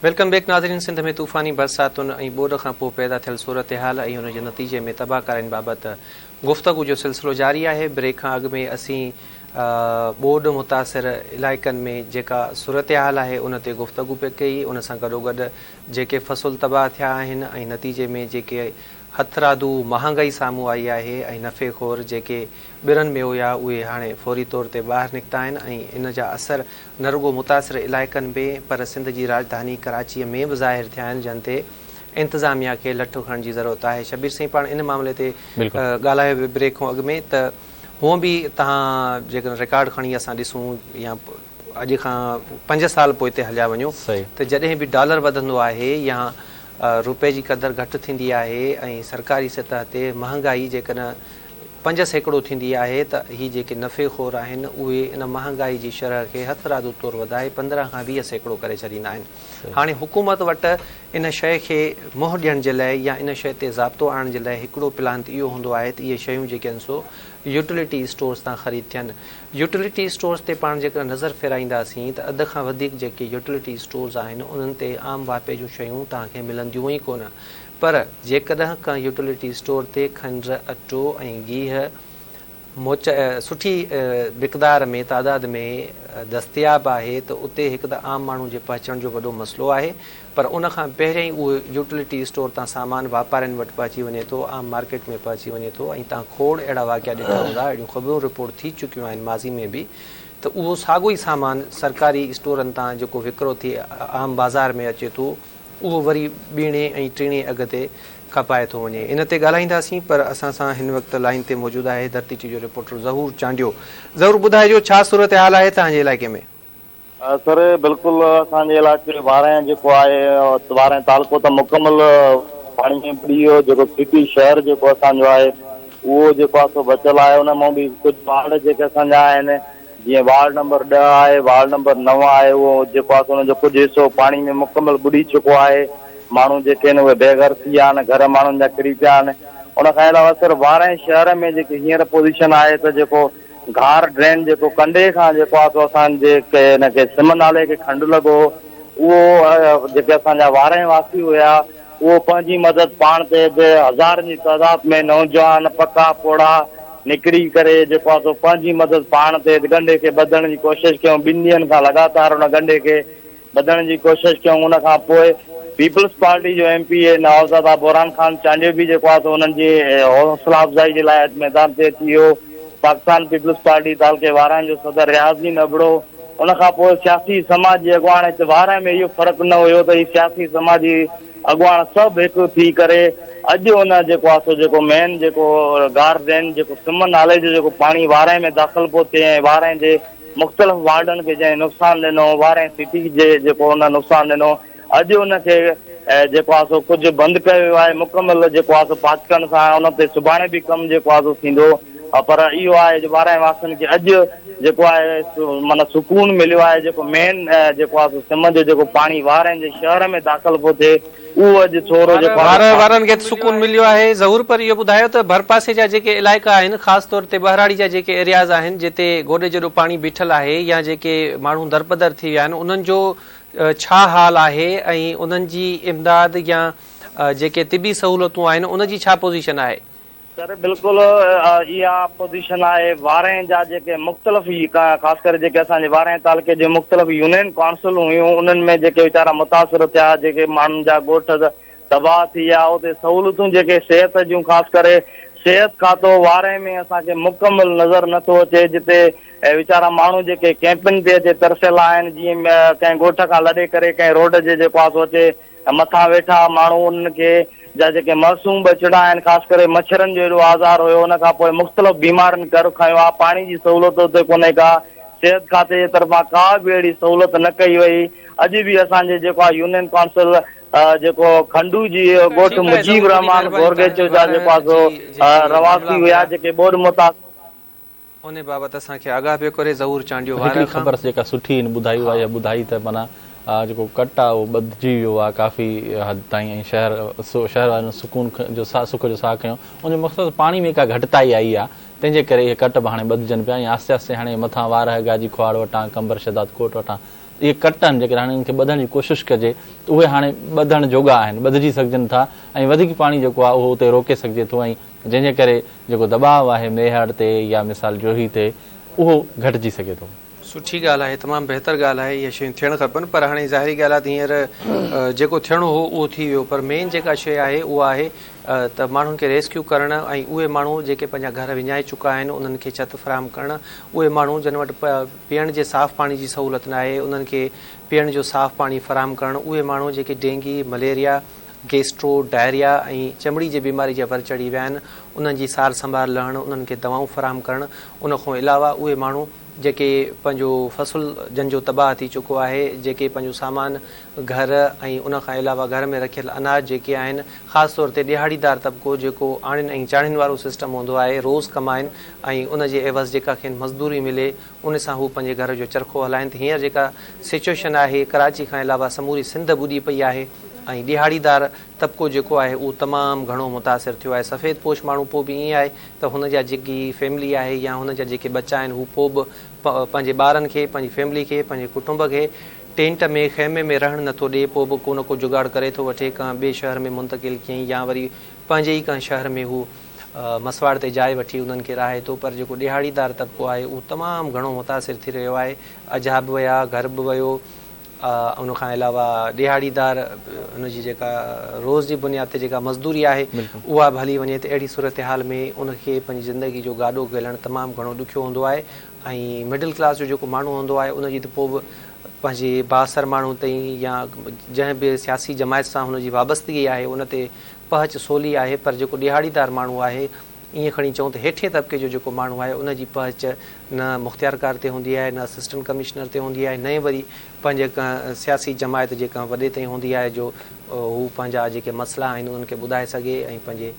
Welcome back ناظرين سنڌ ۾ طوفاني برساتن ۽ ٻوڏ کان پوء پيدا ٿيل صورتحال ۽ ان جي نتيجي ۾ تباهه ڪارين بابت گفتگو جو سلسلو جاري آهي بريڪ کان اڳ ۾ اسين ٻوڏ متاثر علائقن ۾ جيڪا صورتحال آهي ان تي گفتگو پئي ڪئي ان سان گڏوگڏ جيڪي فصل تباهه ٿيا آهن ۽ نتيجي ۾ جيڪي هٿرادو مهانگائي سامهون آئي آهي ۽ نفعي خور جيڪي ٻرن ۾ هيا اهي هاڻي فوري طور تي ٻاهر نڪتا آهن ۽ ان جا اثر نه رڳو متاثر علائقن ۾ پر سنڌ جي راڄڌاني ڪراچيء ۾ به ظاهر ٿيا آهن جن تي انتظاميا کي لٺ کڻڻ جي ضرورت آهي. شبير سائين پاڻ ان معاملي تي ڳالهايو به بريڪ کان اڳ ۾ ته هونء به توهان جيڪڏهن رڪارڊ کڻي اسان ڏسون يا اڄ کان پنج سال پوئتي هليا وڃو ته جڏهن به ڊالر وڌندو آهي يا روپئي جي قدر گهٽ ٿيندي آهي ۽ سرڪاري سطح تي مهانگائي جيڪڏهن 5% ٿيندي آهي ته هي جيڪي نفعي خور آهن اهي ان مهانگائي جي شرح کي هٿرادو طور وڌائي 15 کان 20% ڪري ڇڏيندا آهن. هاڻي حڪومت وٽ ان شيء کي منهن ڏيڻ جي لاء يا ان شيء تي ضابطو آڻڻ جي لاء هڪڙو پلان ته اهو هوندو آهي ته اهي شيون جيڪي آهن سو يوٽيلٽي اسٽورز تان خريد ٿين. يوٽيلٽي اسٽورز تي پاڻ جيڪڏهن نظر ڦيرائينداسين ته اڌ کان وڌيڪ جيڪي يوٽيلٽي اسٽورز آهن انهن تي عام واهپي جون شيون توهان کي ملنديون ئي ڪونه پر جيڪڏهن ڪنهن يوٽيلٽي اسٽور تي کنڊ، اٽو ۽ گيهه موچ سٺي مقدار ۾ تعداد ۾ دستياب آهي ته اتي هڪ ته عام ماڻهو جي پهچڻ جو وڏو مسئلو آهي پر ان کان پهرين ئي اهو يوٽيلٽي اسٽور تان سامان واپارين وٽ پهچي وڃي ٿو عام مارڪيٽ ۾ پهچي وڃي ٿو ۽ تان کوڙ اهڙا واقعا ڏٺا هوندا اهڙيون خبرون رپورٽ ٿي چڪيون آهن ماضي ۾ به ته اهو ساڳو ئي سامان سرڪاري اسٽورن تان جيڪو وڪرو ٿي عام بازار ۾ اچي ٿو اهو وري ٻيڻي ۽ ٽيڻي اگهه تي کپائي ٿو وڃي. ان تي ڳالهائينداسين پر اسان سان هن وقت لائين تي موجود آهي ڌرتي ٽي جو رپورٽر ظهور چانڊيو. ظهور ٻڌائجو ڇا صورتحال آهي توهان جي علائقي ۾؟ سر بلڪل اسان جي علائقي وارهه جيڪو آهي وارهه تعلقو ته مڪمل پاڻي ۾ ٻڏي ويو جيڪو سٽي شهر جيڪو اسان جو آهي اهو جيڪو آهي سو بچيل آهي ان مان به ڪجهه وارڊ جيڪي اسان جا آهن جيئن وارڊ نمبر ڏهه آهي، وارڊ نمبر نو آهي اهو جيڪو آهي سو ان جو ڪجهه حصو پاڻي ۾ مڪمل ٻڏي چڪو آهي، ماڻهو جيڪي آهن اهي بي گهر ٿي ويا آهن، گهر ماڻهن جا ڪري پيا آهن. ان کان علاوه صرف وارهه شهر ۾ جيڪي هينئر پوزيشن آهي ته جيڪو گهار ڊرين جيڪو ڪنڊي کان جيڪو آهي سو اسان جي ان کي سم نالي کي کنڊ لڳو هو اهو جيڪي اسان جا وارهه واسي هيا اهو پنهنجي مدد پاڻ تي به هزارن جي تعداد ۾ نوجوان، پڪا پوڙها نڪري ڪري جيڪو آهي سو پنهنجي مدد پاڻ تي ڳنڍي کي ٻڌڻ جي ڪوشش ڪيون ٻن ڏينهن کان لڳاتار ان ڳنڍي کي ٻڌڻ جي ڪوشش ڪيون ان کان پوء پيپلز پارٽي جو ايم پي اي نوابزاده بوران خان چانڊيو به جيڪو آهي سو انهن جي حوصلا افزائي جي لاء اڄ ميدان تي اچي ويو پاڪستان پيپلز پارٽي تعلقي وارهن جو صدر رياض الدين ابڙو ان کان پوء سياسي سماجي اڳواڻ هت وارهه ۾ اهو فرق نه هيو ته هي سياسي سماجي اڳواڻ سڀ هڪ ٿي ڪري اڄ ان جيڪو آهي سو جيڪو مين جيڪو گار ڊرين جيڪو سم نالي جو جيڪو پاڻي وارهه ۾ داخل پيو ٿئي ۽ وارهه جي مختلف وارڊن کي جنهن نقصان ڏنو وارهه سٽي جي جيڪو ان نقصان ڏنو اڄ ان کي جيڪو آهي سو ڪجهه بند ڪيو ويو آهي مڪمل جيڪو آهي سو پاچڪن سان ان تي سڀاڻي به ڪم جيڪو آهي سو ٿيندو پر اهو آهي جو ٻارهن واسين کي اڄ جيڪو آهي معنيٰ سڪون مليو آهي جيڪو مين جيڪو آهي سو سم جو جيڪو پاڻي وارهن جي شهر ۾ داخل پيو ٿئي اهو اڄ ٿورو جيڪو آهي وارهه وارن کي ته سڪون مليو آهي ظهور پر اهو ٻڌايو ته ڀرپاسي جا جيڪي علائقا آهن خاص طور تي ٻهراڙي جا جيڪي ايرياز آهن جتي گوڏي جيڏو پاڻي بيٺل آهي يا جيڪي ماڻهو درپدر ٿي ويا آهن انهن جو ڇا حال آهي ۽ انهن جي امداد يا جيڪي طبي سهولتون آهن ان جي ڇا پوزيشن آهي؟ سر بلڪل اها پوزيشن آهي وارهين جا جيڪي مختلف خاص ڪري جيڪي اسان جي وارهين تعلقي جون مختلف يونين ڪائونسل هيون انهن ۾ جيڪي ويچارا متاثر ٿيا جيڪي ماڻهن جا ڳوٺ تباهه ٿي ويا اتي سهولتون جيڪي صحت جون خاص ڪري صحت کاتو وارهين ۾ اسان کي مڪمل نظر نه ٿو اچي جتي ويچارا ماڻهو جيڪي ڪئمپن تي اچي ترسيل آهن جيئن ڪنهن ڳوٺ کان لڏي ڪري ڪنهن روڊ جي جيڪو آ سو اچي مٿان ويٺا ماڻهو انهن کي جا جيڪي معصوم ٻچڙا آهن خاص ڪري مڇرن جو ايڏو آزار هيو ان کان پوء مختلف بيمارين ڪر کنيو آ پاڻي جي سهولت اتي ڪونهي ڪا صحت کاتي جي طرفان ڪا به اهڙي سهولت نه ڪئي وئي اڄ به اسان جي جيڪو آ يونين ڪائونسل جيڪو کنڊو جي ڳوٺ مجيب الرحمان گورگيچو جا جيڪو آ سو رهواسي هيا جيڪي ٻوڏ متاثر. ان بابت اسان کي آگاهه پيو ڪري ظهور چانڊيو هڪڙي وارهه کان. خبر جيڪا سٺي هن ٻڌائي اها اها ٻڌائي ته معنيٰ جيڪو ڪٽ آ اهو ٻڌجي ويو آ ڪافي حد تائين ۽ شهر شهر وارن سڪون جو ساهه سک جو ساهه کنيو ان جو مقصد پاڻي ۾ ڪا گهٽتائي آئي آ تنهن جي ڪري اهي ڪٽ به هاڻي ٻڌجن پيا ۽ آهستي آهستي هاڻي مٿان وارهه گاجي کهاڙ وٽان قمبر شهداد ڪوٽ وٽان اهي ڪٽ آهن جيڪڏهن هاڻي انهن کي ٻڌڻ جي ڪوشش ڪجي ته اهي هاڻي ٻڌڻ جوڳا آهن، ٻڌجي سگهجن ٿا ۽ وڌيڪ پاڻي جيڪو آهي اهو اتي روڪي سگهجي ٿو ۽ جنهن جي ڪري جيڪو دٻاء آهي ميهڙ تي يا مثال جوهي تي اهو گهٽجي سگهي ٿو. سٺي ڳالهه آهي تمام بهتر ڳالهه آهي اهي شيون ٿيڻ کپن پر هاڻي ظاهري ڳالهه آهي ته هينئر جيڪو ٿيڻو هو اهو ٿي ويو پر مين جيڪا شيء آهي اها آهي ته ماڻهن کي ريسڪيو ڪرڻ ۽ اهي ماڻهو جيڪي پنهنجا گهر وڃائي چڪا آهن انهن کي ڇت فراهم ڪرڻ اهي ماڻهو جن وٽ پيئڻ جي صاف پاڻي جي سهولت ناهي انهن کي پيئڻ جو صاف پاڻي فراهم ڪرڻ اهي ماڻهو جيڪي ڊينگي، مليريا، گيسٽرو، ڊائريا ۽ چمڙي جي بيماري جا ور چڙهي ويا آهن انهن جي سار سنڀار لهڻ انهن کي دوائون فراهم ڪرڻ ان کان علاوه اهي ماڻهو جيڪي پنهنجو فصل جن جو تباهه ٿي چڪو آهي جيڪي پنهنجو سامان گهر ۽ ان کان علاوه گهر ۾ رکيل اناج جيڪي آهن خاص طور تي ڏهاڙيدار طبقو جيڪو آڻين ۽ چاڙهين وارو سسٽم هوندو آهي روز ڪمائن ۽ ان جي عيوض جيڪا کين مزدوري ملي ان سان هو پنهنجي گهر جو چرخو هلائين ته هينئر جيڪا سچوئيشن آهي ڪراچي کان علاوه سموري سنڌ ٻڏي پئي آهي ۽ ڏهاڙيدار طبقو جيڪو آهي اهو تمام گهڻو متاثر ٿيو آهي سفيد پوش ماڻهو پوء به ائين آهي ته هن جا جيڪي فيملي آهي يا هن جا جيڪي ٻچا آهن هو پوء به پنهنجي ٻارن کي پنهنجي فيملي کي پنهنجي ڪٽنب کي ٽينٽ ۾ خيمي ۾ رهڻ نٿو ڏي پوء به ڪو نه ڪو جگاڙ ڪري ٿو وٺي ڪنهن ٻئي شهر ۾ منتقل ڪيائين يا وري پنهنجي ئي ڪنهن شهر ۾ هو مسواڙ تي جاء وٺي انهن کي رهائي ٿو پر جيڪو ڏهاڙيدار طبقو آهي اهو تمام گهڻو متاثر ٿي رهيو آهي اجها به ويا گهر به ويو ان کان علاوه ڏهاڙيدار ان جي جيڪا روز جي بنياد تي جيڪا مزدوري آهي اها به هلي وڃي ته اهڙي صورتحال ۾ ان کي پنهنجي زندگي جو گاڏو گهلڻ تمام گهڻو ڏکيو هوندو آهي ۽ مڊل ڪلاس جو جيڪو ماڻهو هوندو آهي ان جي ته پوء به پنهنجي بااثر ماڻهو تائين يا جنهن به سياسي جماعت سان هن جي وابستگي آهي ان تي پهچ سولي آهي پر جيڪو ڏهاڙيدار ماڻهو آهي ائين کڻي چئون ته هيٺين طبقي جو جيڪو ماڻهو آهي ان جي پهچ نه مختيارڪار تي هوندي آهي نه اسسٽنٽ ڪمشنر تي هوندي آهي نه ئي وري پنهنجي ڪنهن سياسي جماعت جي ڪنهن وڏي تائين هوندي آهي جو هو پنهنجا جيڪي مسئلا آهن انهن کي ٻڌائي سگهي ۽ پنهنجي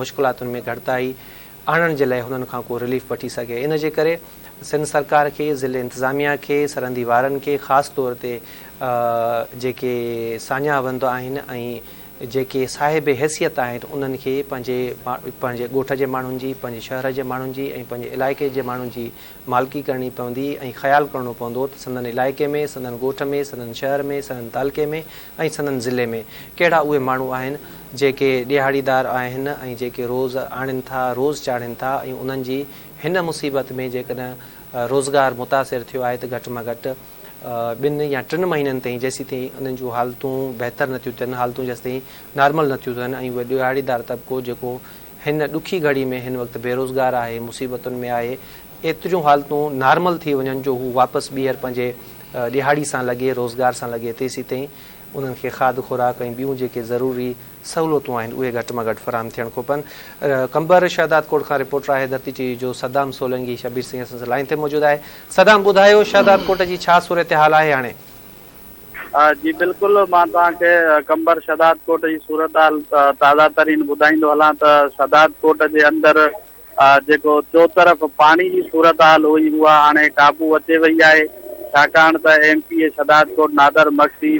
مشڪلاتن ۾ گهٽتائي آڻڻ جي لاء هنن کان ڪو رليف وٺي سگهي ان جي ڪري سنڌ سرڪار کي ضلعي انتظاميا کي سرحدي وارن کي خاص طور تي جيڪي ساڃاهه وند آهن ۽ جيڪي صاحب حيثيت آهن انهن کي پنهنجي پنهنجي ڳوٺ جي ماڻهن جي، پنهنجي شهر جي ماڻهن جي ۽ پنهنجي علائقي جي ماڻهن جي مالڪي ڪرڻي پوندي ۽ خيال ڪرڻو پوندو ته سندن علائقي ۾، سندن ڳوٺ ۾، سندن شهر ۾، سندن تعلقي ۾ ۽ سندن ضلعي ۾ ڪهڙا اهي ماڻهو آهن جيڪي ڏهاڙيدار آهن ۽ جيڪي روز آڻين ٿا، روز چاڙهين ٿا ۽ انهن جي هن مصيبت ۾ جيڪڏهن روزگار متاثر ٿيو آهي ته گهٽ مان گهٽ ٻن يا ٽن مهينن تائين جيسيتائين انهن جون حالتون بهتر نٿيون ٿين، حالتون جيستائين نارمل نٿيون ٿين ۽ اهي ڏهاڙيدار طبقو جيڪو هن ڏکي گهڙي ۾ هن وقت بيروزگار آهي، مصيبتن ۾ آهي، ايتريون حالتون نارمل ٿي وڃن جو هو واپس ٻيهر پنهنجي ڏهاڙي سان لڳي، روزگار سان لڳي تيسيتائين انهن کي کاڌ خوراڪ ۽ ٻيون جيڪي ضروري سهولتون آهن اهي گهٽ مان گهٽ فراهم ٿيڻ کپن. قمبر شهدادڪوٽ کان رپورٽر آهي ڌرتي ٽي وي جو صدام سولنگي شبير سنگهه اسان سان لائين تي موجود آهي. صدام ٻڌايو شهدادڪوٽ جي ڇا صورتحال آهي هاڻي؟ جي بلڪل مان توهان کي قمبر شهدادڪوٽ جي صورتحال تازه ترين ٻڌائيندو هلان ته شهدادڪوٽ جي اندر جيڪو چوطرف پاڻي جي صورتحال هئي اها هاڻي قابو اچي وئي آهي ڇاڪاڻ ته M P A Shahdadkot Nadir Magsi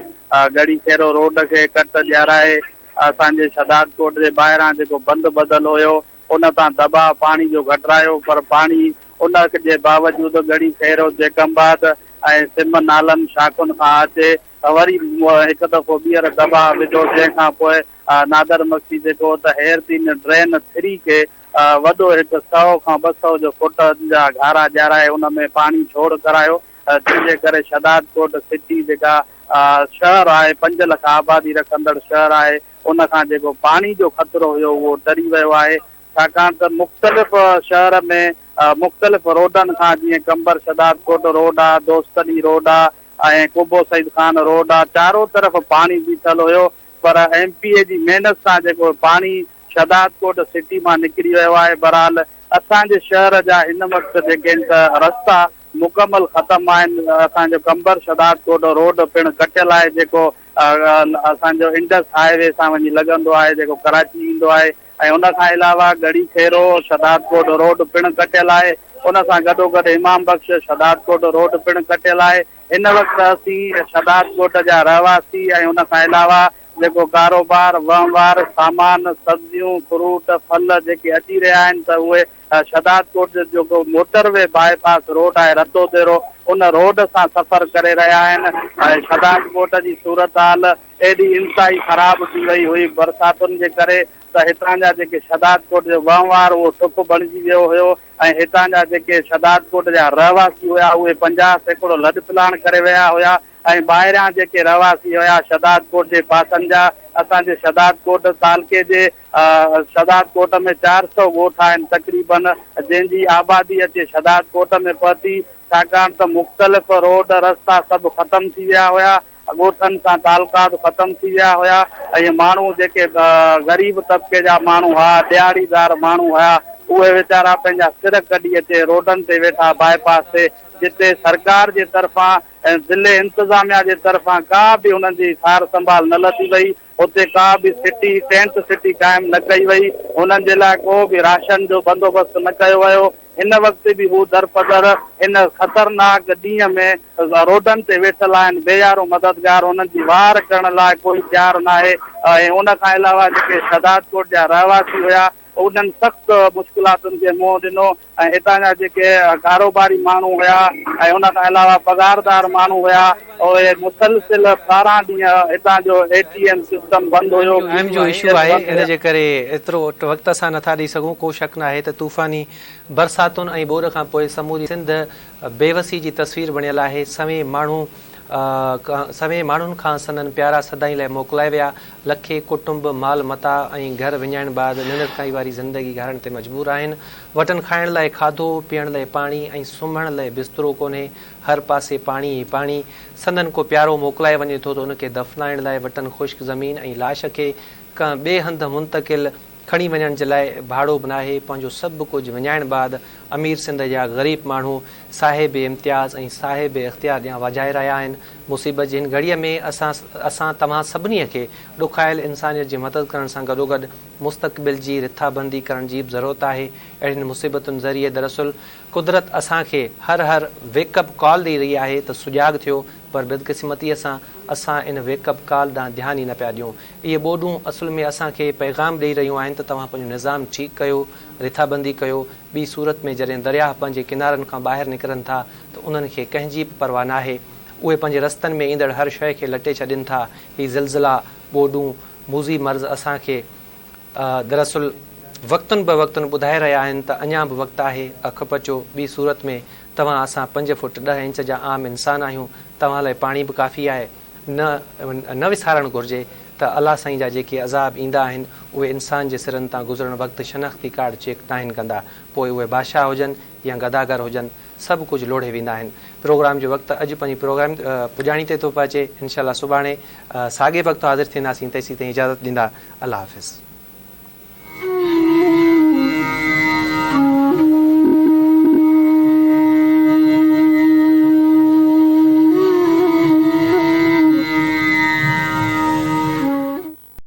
Garhi Khero road کي ڪٽ ڏيارائي اسان جي شهدادڪوٽ جي ٻاهران جيڪو بند ٻڌل هيو ان تان دٻاء پاڻي جو گهٽرايو پر پاڻي ان جي باوجود ڳڙهي خيرو جيڪب آباد ۽ سم نالن شاخن کان اچي وري هڪ دفعو ٻيهر دٻاء وڌو جنهن کان پوء نادر مگسي جيڪو ته هيردين ڊرين ٿري کي وڏو هڪ سئو کان 200 جو فوٽ جا گهارا ڏيارائي ان ۾ پاڻي ڇوڙ ڪرايو جنهن جي ڪري شهدادڪوٽ سٽي جيڪا شهر آهي 5 لک آبادي رکندڙ شهر آهي ان کان جيڪو پاڻي جو خطرو هيو اهو ٽري ويو آهي ڇاڪاڻ ته مختلف شهر ۾ مختلف روڊن کان جيئن قمبر شهدادڪوٽ روڊ آ دوست علي روڊ آ ۽ قبو سعيد خان روڊ آ چارو طرف پاڻي بيٺل هيو پر ايم پي اي جي محنت سان جيڪو پاڻي شهدادڪوٽ سٽي مان نڪري ويو آهي بهرحال اسان جي شهر جا هن وقت جيڪي آهن ته رستا مڪمل ختم آهن اسان جو قمبر شهدادڪوٽ روڊ پڻ ڪٽيل آهي جيڪو اسان جو انڊس هاء وي سان وڃي لڳندو آهي جيڪو ڪراچي ايندو آهي ۽ ان کان علاوه ڳڙهي خيرو شهدادڪوٽ روڊ پڻ ڪٽيل آهي ان سان گڏوگڏ امام بخش شهدادڪوٽ روڊ پڻ ڪٽيل آهي هن وقت اسين شهدادڪوٽ جا رهواسي ۽ ان کان علاوه جيڪو ڪاروبار، وهنوار، سامان، سبزيون، فروٽ، ڦل جيڪي اچي رهيا آهن ته اهي شهدادڪوٽ جو جيڪو موٽر وي باء پاس روڊ آهي رتو ديرو ان روڊ سان سفر ڪري رهيا آهن ۽ شھدادڪوٽ جي صورتحال ايڏي انتهائي خراب ٿي وئي هئي برساتن جي ڪري ته هتان جا جيڪي شھدادڪوٽ جو وهنوار اهو ٺپ بڻجي ويو هيو ۽ هتان جا جيڪي شھدادڪوٽ جا رهواسي هيا اهي 50% لڏپلاڻ ڪري ويا هيا ۽ ٻاهريان جيڪي رهواسي هيا شھدادڪوٽ جي پاسن جا اسان جي شھدادڪوٽ تعلقي جي شھدادڪوٽ ۾ 400 ڳوٺ آهن تقريبن جنهن جي آبادي اچي شھدادڪوٽ ۾ پهتي ڇاڪاڻ ته مختلف روڊ رستا سڀ ختم ٿي ويا هيا ڳوٺن سان تعلقات ختم ٿي ويا هيا ۽ ماڻهو جيڪي غريب طبقي جا ماڻهو هئا ڏهاڙيدار ماڻهو هيا اهي ويچارا پنهنجا سر ڪڍي اچي روڊن تي ويٺا باء پاس تي جتي سرڪار جي طرفان ۽ ضلعي انتظاميا جي طرفان ڪا به انهن جي سار سنڀال نه لڌي وئي، اتي ڪا به سٽي، ٽينٽ سٽي قائم نه ڪئي وئي، انهن جي لاء ڪو به راشن جو بندوبست نه ڪيو ويو، هن وقت به هو درپدر هن خطرناڪ ڏينهن ۾ روڊن تي ويٺل آهن، بي يارو مددگار انهن جي واهر ڪرڻ لاء ڪوئي تيار ناهي ۽ ان کان علاوه جيڪي شهدادڪوٽ جا رهواسي هيا انهن سخت مشڪلاتن کي منهن ڏنو ۽ هتان جا جيڪي ڪاروباري ماڻهو هيا ۽ ان کان علاوه پگهاردار ماڻهو هيا اهي مسلسل 12 ڏينهن هتان جو اي ٽي ايم سسٽم بند هيو، پي ايم جو I issue S آهي بند ان هيا. جي ڪري ايترو وقت اسان نٿا ڏئي سگهون ڪو شڪ ناهي ته طوفاني برساتن ۽ ٻوڏ کان پوء سموري سنڌ بيوسي جي تصوير بڻيل آهي سوين ماڻهو سوين ماڻهن کان سندن پيارا سدائين لاء موڪلائي ويا لکين ڪٽنب مال متاع ۽ گهر وڃائڻ بعد ننڍڙڪائي واري زندگي گهارڻ تي مجبور آهن. وٽن کائڻ لاء کاڌو، پيئڻ لاء پاڻي ۽ سمهڻ لاء بسترو ڪونهي. هر پاسي پاڻي ئي پاڻي. سندن ڪو پيارو موڪلائي وڃي ٿو ته ان کي دفنائڻ لاء وٽن خشڪ زمين ۽ لاش کي ڪنهن ٻئي هنڌ منتقل کڻي وڃڻ جي لاء ڀاڙو به ناهي. پنهنجو سڀ ڪجهه وڃائڻ بعد امير سنڌ جا غريب ماڻهو صاحب امتياز ۽ صاحب اختيار ڏانهن واجهائي رهيا آهن. مصيبت جي هن گهڙيء ۾ اسان اسان توهان سڀني کي ڏکايل انسانيت جي مدد ڪرڻ سان گڏوگڏ مستقبل جي رٿابندي ڪرڻ جي به ضرورت آهي. اهڙين مصيبتن ذريعي دراصل قدرت اسان کي هر هر ويڪ اپ ڪال ڏئي رهي آهي ته سجاڳ ٿيو پر بدقسمتيء سان اسان ان ويڪ اپ ڪال ڏانهن ڌيان ئي نه پيا ڏيون. اهي ٻوڏون اصل ۾ اسان کي پيغام ڏئي رهيون آهن ته توهان پنهنجو نظام ٺيڪ ڪيو، رٿابندي ڪيو، ٻي صورت ۾ جڏهن درياهه پنهنجي ڪنارن کان ٻاهر نڪرن ٿا ته انهن کي ڪنهن جي به پرواهه ناهي. اهي پنهنجي رستن ۾ ايندڙ هر شيء کي لٽي ڇڏين ٿا. هي زلزلا، ٻوڏون، موذي مرض اسان کي دراصل وقتن به وقتن ٻڌائي رهيا آهن ته اڃا به وقت آهي، اک پچو، ٻي صورت ۾ توهان اسان پنج فوٽ ڏهه انچ جا عام انسان آهيون، توهان لاء پاڻي به ڪافي آهي. نه نه وسارڻ گهرجي ته الله سائين جا جيڪي عذاب ايندا آهن اهي انسان جي سرن تان گذرڻ وقت شناختي ڪارڊ چيڪ ناهن ڪندا پوء اهي بادشاهه هجن يا گداگر هجن سڀ ڪجهه لوڙهي ويندا آهن پروگرام جو وقت اڄ پنهنجي پروگرام پڄاڻي تي ٿو پهچي انشاء الله سڀاڻي ساڳي وقت حاضر ٿينداسين تيسين تائين اجازت ڏيندا الله حافظ.